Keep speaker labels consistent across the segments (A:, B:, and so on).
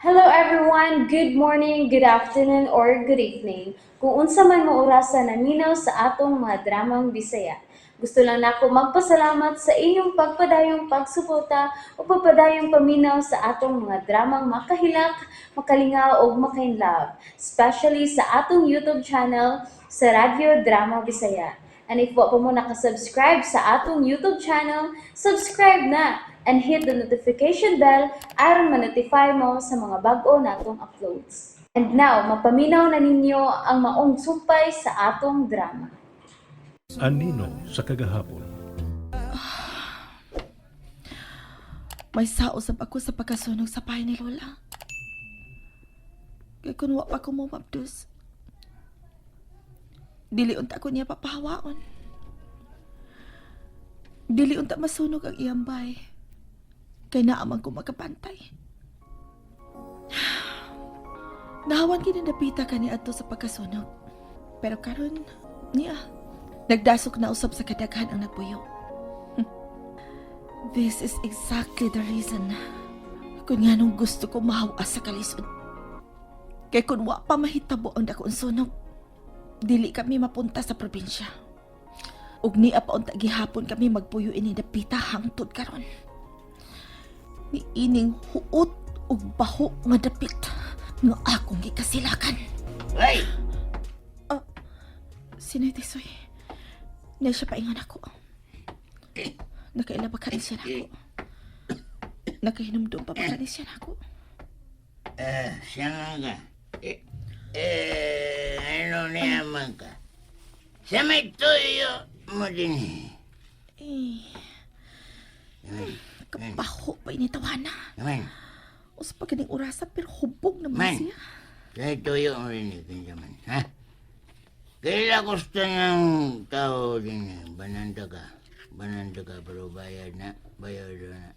A: Hello everyone! Good morning, good afternoon, or good evening. Kung unsa man mo orasa naminaw sa atong mga dramang Bisaya. Gusto lang nako magpasalamat sa inyong pagpadayong pagsuporta o pagpadayong paminaw sa atong mga dramang makahilak, makalingaw ug makainlove, especially sa atong YouTube channel sa Radyo Drama Bisaya. And if wa pa mo nakasubscribe sa atong YouTube channel, subscribe na and hit the notification bell aron ma-notify mo sa mga bag-o natong uploads. And now, mapaminaw na ninyo ang maong sumpay sa atong drama.
B: Anino sa kagahapon.
C: May sausap ako sa pagkasunog sa bahay ni Lola. Kaya kung wa pa ko mo mabdus, dili unta ko niya papahawaon. Dili unta masunog ang iyang bay. Kay naaman ko makapantay. Nahawan kini napita kani adto sa pagkasunog. Pero karon niya, nagdasok na usab sa kadaghan ang nagpuyo. This is exactly the reason kung nga nung gusto ko mahawas sa kalisod. Kay kung wa pa mahitabo ang dakong sunog, dili kami mapunta sa probinsya. Ug niya pa unta gihapon kami magpuyo ini dapita hangtod karon. Ni ining huot ug baho nga dapit nga akong gikasilakan.
D: Ay!
C: Sinoy Tisoy? Na siya paingon ako. Nakaila ba ka siya nako? Nakahinumdum pa ba ka siya nako?
D: Eh, siya nga ka. Eh, eh, ano niya man ka? Sa may tuyo mo din.
C: Eh, kapaho pa ini tawana.
D: Naman,
C: O sa pagkaning orasa pero hubog naman
D: Man.
C: siya.
D: Sa may tuyo mo rin eh, man, ha? Kaila gusto ng tao din eh, bananta ka. Bananta ka, pero bayad na, bayad na.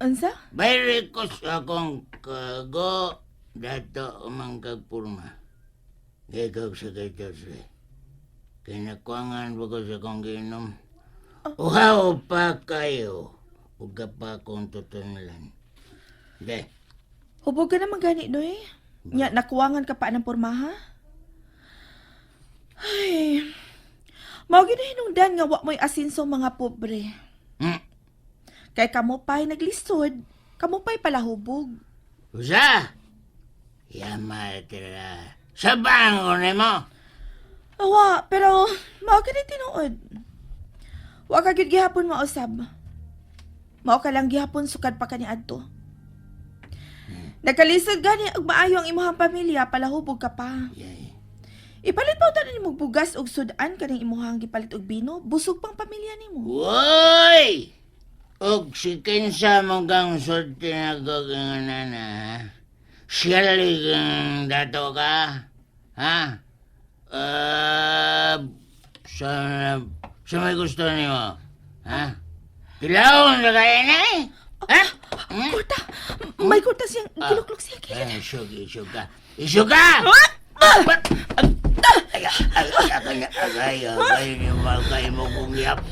C: Unsa?
D: Bayad ko sa akong kago, dato umang kagpurma. Ikaw sa kaitos eh. Kinakuangan ba ko sa akong ginom? Uhaw pa kayo. Huwag ka pa akong tutunlan. De,
C: Hubog ka naman gani, Noy. Nya, nakuwangan ka pa ng pormaha? Ay, mao gid hinungdan nga wa mo'y asinso mga pobre. Kay kamo pa'y naglisod, kamo pa'y palahubog.
D: Usa! Yama tira. Sa bango nimo.
C: Awa, pero mao gid ni tinuod. Wa ka gyud gihapon mausab. Mao ka lang gihapon sukad pa kani adto. Nagkalisod gani og maayo ang imong pamilya, palahubog ka pa.
D: Yay.
C: Ipalit pa tanan nimo bugas og sudan kaning imuhang gipalit og bino, busog pang pamilya nimo.
D: Uy! Og si kinsa mo kang sulti na gaganana, ha? Siya kang dato ka? Ha? Sa, sa may gusto nimo? Ha? Tilawon na kaya na eh? Ha? Hmm?
C: Kurta, may kurta siyang giluklok siya kilid.
D: Eh, isog, isog ka. Isog ka! Ay, ay, ay, ay, ay, ay, ay, mo kong yapa.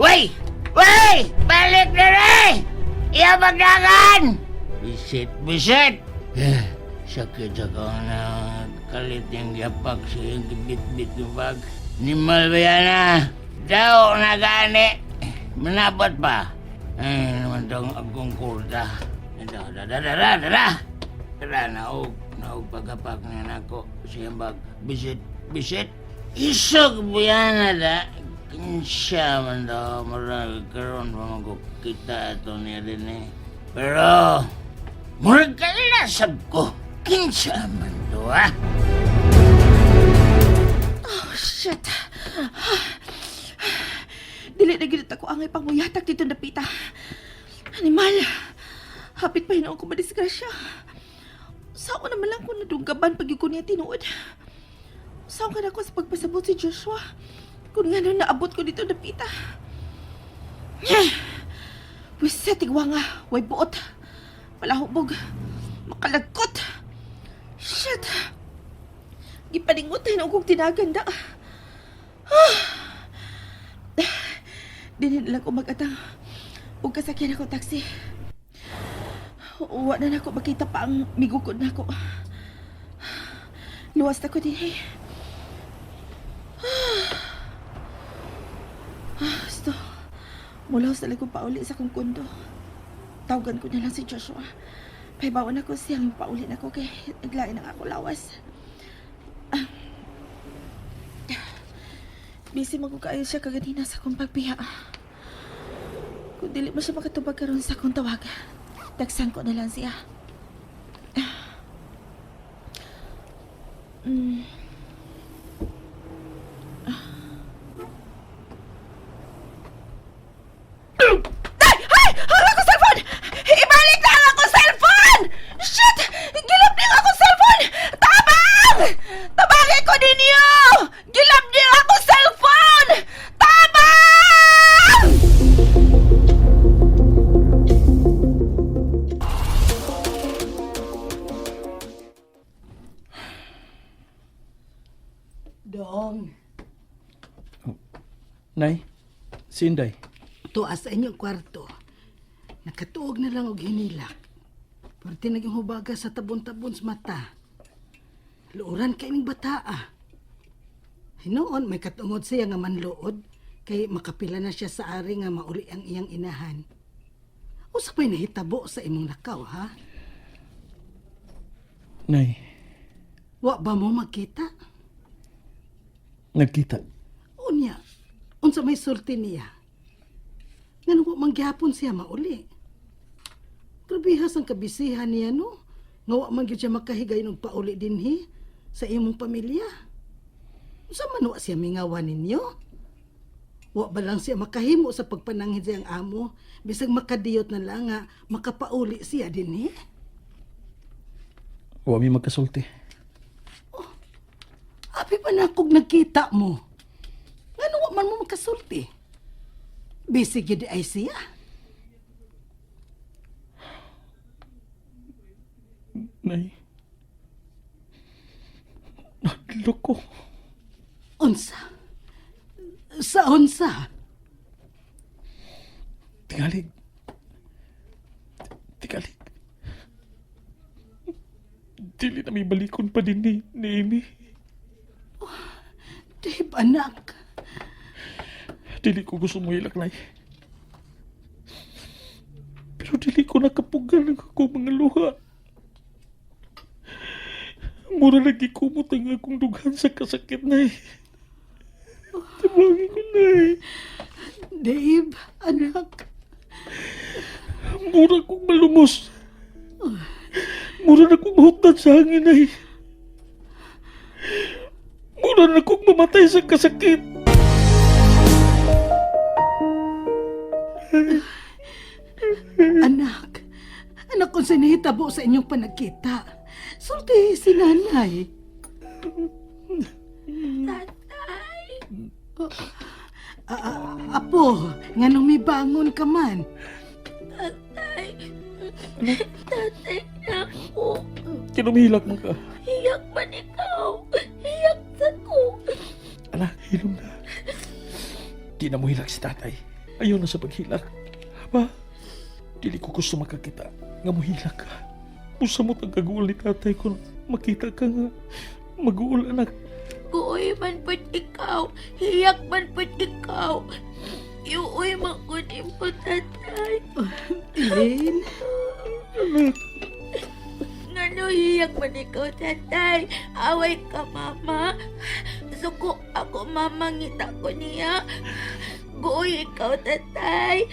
D: Wey! Wey! Balik na rin! Iyabagdagan! Bisit, bisit! Eh, sakit sa kong na kalit yung yapak sa iyong gibit-bit yung bag. Ni Malviana, daw na gani. Manabot pa. Ay, naman tong akong kurta. Ito, da da da da da da. Tara, naog, naog pagkapak na nako sa iyong bag. Bisit, bisit. Isog biyana da. Kinsya man daw, marag karon pa man ko kita ato niya din eh. Pero, murag kailasab ko. Kinsa man to, ha?
C: Oh, shit. Dili na gid ako angay pangmuyatak dito napita. Animal. Hapit pa hinuon ko madisgrasya. Sao naman lang kung nadunggaban pag ko niya tinuod. Sao ka na ko sa pagpasabot si Joshua? Kung nga nung naabot ko dito napita. Wiset, igwa nga. Way buot. Palahubog. Makalagkot. Shit. Gipaningot na kong tinaganda. Dili na lang ko mag-atang. Ug kasakyan ako taxi. Wa na nako makita pa ang migukod nako. Luwas na ko din eh. Gusto. Mulaw sa ko pauli sa kong kondo. Tawagan ko na lang si Joshua. Pahibawan ako siyang pauli na ko kay naglain ang ako lawas. Busy magkukaayo siya kaganina sa akong pagbiya. Kung dili mo siya makatubag karon sa akong tawag, tagsan ko na lang siya. Ay! Ay! Ang akong cellphone! Ibalik na ang akong cellphone! Shit! Gilap niyo akong cellphone! Tabang! Tabangin ko ninyo! Gilap niyo akong cellphone! Tabang!
E: Dong,
F: Nay, si Inday.
E: tuwa sa inyong kwarto. Nakatuog na lang og hinilak. Pwerte naging hubaga sa tabon-tabon sa mata. Luoran kay ning bataa. Hinuon may katungod siya nga manluod kay makapila na siya sa ari nga mauli ang iyang inahan. Usa pa'y nahitabo sa imong lakaw, ha?
F: Nay,
E: Wa ba mo magkita?
F: nagkita.
E: Unya, unsa may sulti niya? Ngano wa man gihapon siya mauli? Grabihas ang kabisihan niya no. Nga wa man gyud siya makahigay og pauli dinhi sa imong pamilya. Unsa man wa siya mingawan ninyo? Wa ba lang siya makahimo sa pagpananghin siyang amo bisag makadiyot na lang nga makapauli siya dinhi?
F: Wa mi magkasulti.
E: Abi pa na kog nagkita mo. Ngano wa man mo makasulti? Busy gyud ay siya.
F: Nay, nadlok ko.
E: Unsa? Sa unsa?
F: Tingali. Tingali. Dili na may balikon pa din ni Amy.
E: Dave, anak.
F: Dili ko gusto mo hilak, Nay. Pero dili ko nakapugan ang akong mga luha. Mura lagi kumot ang akong dughan sa kasakit, Nay. Tabangin ko, Nay.
E: Dave, anak.
F: Mura kong malumos. Mura na kong mahutdan sa hangin, Nay. Mura na kong mamatay sa kasakit.
E: Anak. Anak, kung sinihitabo sa inyong panagkita. Sulti si nanay.
C: Tatay!
E: Apo, nganong may bangon ka man.
C: Tatay! Tatay na ako!
F: Kinumihilak man ka.
C: Hiyak man ikaw! Hiyak sa ko!
F: Anak, hilom na. Di na mo hilak si tatay. Ayaw na sa paghilak. Aba, dili ko gusto makakita nga mohilak ka. Usamot ang kaguol ni tatay kung makita ka nga maguol, anak.
C: Kuoy man pud ikaw! Hiyak man pud ikaw! Iuoy man ko nimo, tatay!
E: Elaine,
C: Ngano hiyak man ikaw, tatay? Away ka, mama. Suko ako, mama. Ngita ko niya. Guoy ikaw, tatay.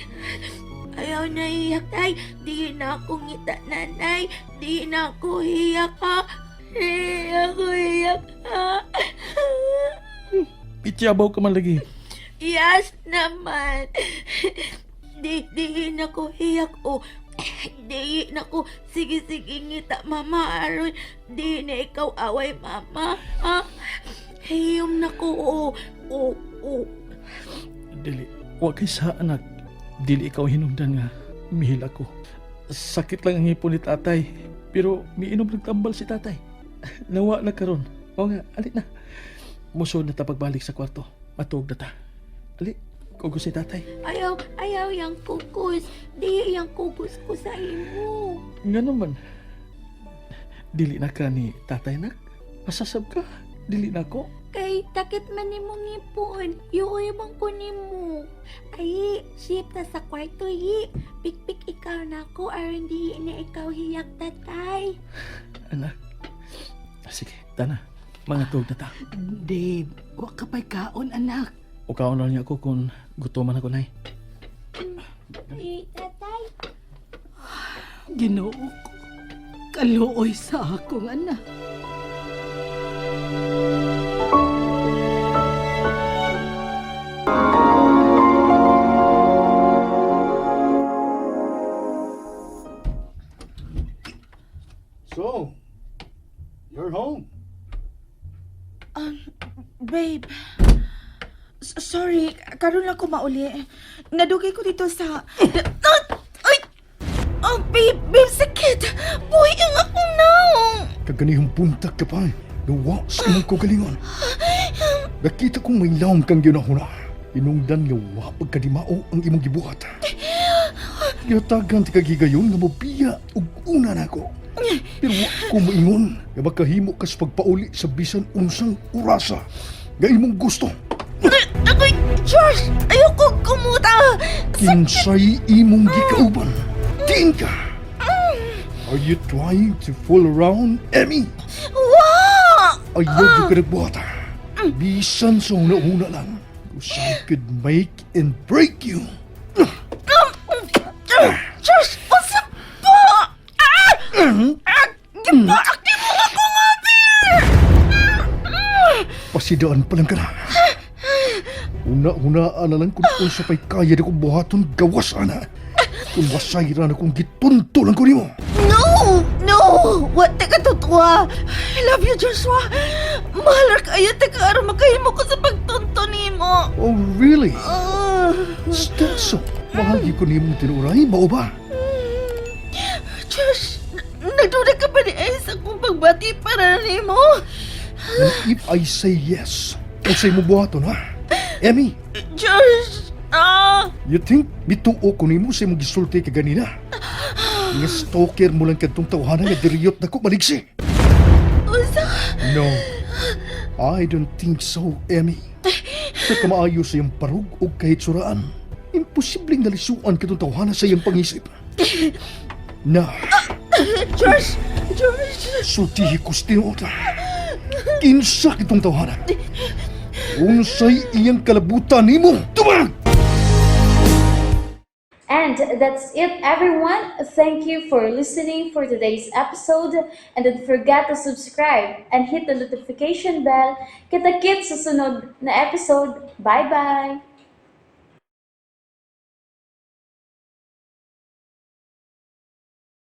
C: Ayaw na hiyak, tay. Di na ako ngita, nanay. Di na ako hiyak, ha. Di ako hiyak, ha.
F: Ityabaw ka man lagi.
C: Yes naman. Di na ko hiyak o. Di na ko. Sige, sige, ngita, mama. Aron, di na ikaw away, mama. Ha? Hiyom na ko, o. O, o.
F: Dili, wa kay sa anak. Dili ikaw hinungdan nga mihilak ko. Sakit lang ang hipon ni tatay. Pero miinom nagtambal si tatay. Nawa na karon. O nga, ali na. Musod na ta pagbalik sa kwarto. Matuog na ta. Ali. Kugos si tatay.
G: Ayaw, ayaw yang kukus. Di yang kukus ko sa imo.
F: Nga naman. Dili na ka ni tatay, nak. Masasab ka. Dili na ko.
G: Kay takit man nimo ngipon, yuoy man ko nimo. Ay, ship ta sa kwarto yi. Pikpik ikaw na ko aron di na ikaw hiyak tatay.
F: Anak. Sige, tana. Mga tuog na ta.
E: Dave, wa ka pa'y kaon, anak.
F: Ukaon na niya ako kung gutoman ako, nay.
G: Ay, tatay.
E: Ginoo ko. Kaluoy sa akong anak.
H: So, you're home.
C: Babe, sorry, karon lang ko mauli. Nadugay ko dito sa... Ay! Oh, babe, babe, sakit! Buhi ang akong naong!
H: Kaganihong buntag ka pa. Gawa sa imong kagalingon. Nakita kong may lawom kang ginahuna. Inungdan nga wa pagkadimao ang imong gibuhat. Gihatagan ti kagigayon nga mobiya ug una nako. Pero wa ko maingon nga makahimo ka sa pagpauli sa bisan unsang orasa nga imong gusto.
C: Agoy, Josh! Ayoko kumuta!
H: Kinsay imong gikauban. Diin ka! Are you trying to fool around, Emmy?
C: Wa!
H: Ayaw uh. Ka nagbuhat. Bisan sa una-una lang. 'Cause I could make and break you.
C: Josh, unsa po? Ah! Ah! Gipaak mo ako nga,
H: Pasidaan pa lang ka na. Una-unaan na lang kung unsa pa'y kaya na kong buhaton gawas, ana. Kung wasay ra na kong gitunto lang ko nimo.
C: No! No! Wa ta ka totoo. I love you, Joshua. Mahal ra kayo ta ka aron makahimo ko sa pagtunto nimo.
H: Oh, really?
C: Ah.
H: Is that so? Mahal gyud ko nimo tinuray, mao ba?
C: Josh, nagduda ka pa ni ay sa akong pagbati para nimo.
H: And if I say yes, unsay mo buhaton, ha? Emmy,
C: Josh, ah!
H: you think mituo ko nimo sa imong gisulti kaganina? Nga stalker mo lang kadtong tawhana nga diriyot na ko maligsi.
C: Unsa?
H: No, I don't think so, Emmy. Sa kamaayo sa iyong parug o kahit suraan, imposibleng nalisuan katong tawhana sa iyong pangisip. Na,
C: Josh! Josh!
H: sultihi ko sa tinuod. Kinsa kitong tawhana? Unsay iyang kalabutan nimo? Tumag!
A: And that's it, everyone. Thank you for listening for today's episode. And don't forget to subscribe and hit the notification bell. Kita-kits sa sunod na episode. Bye-bye!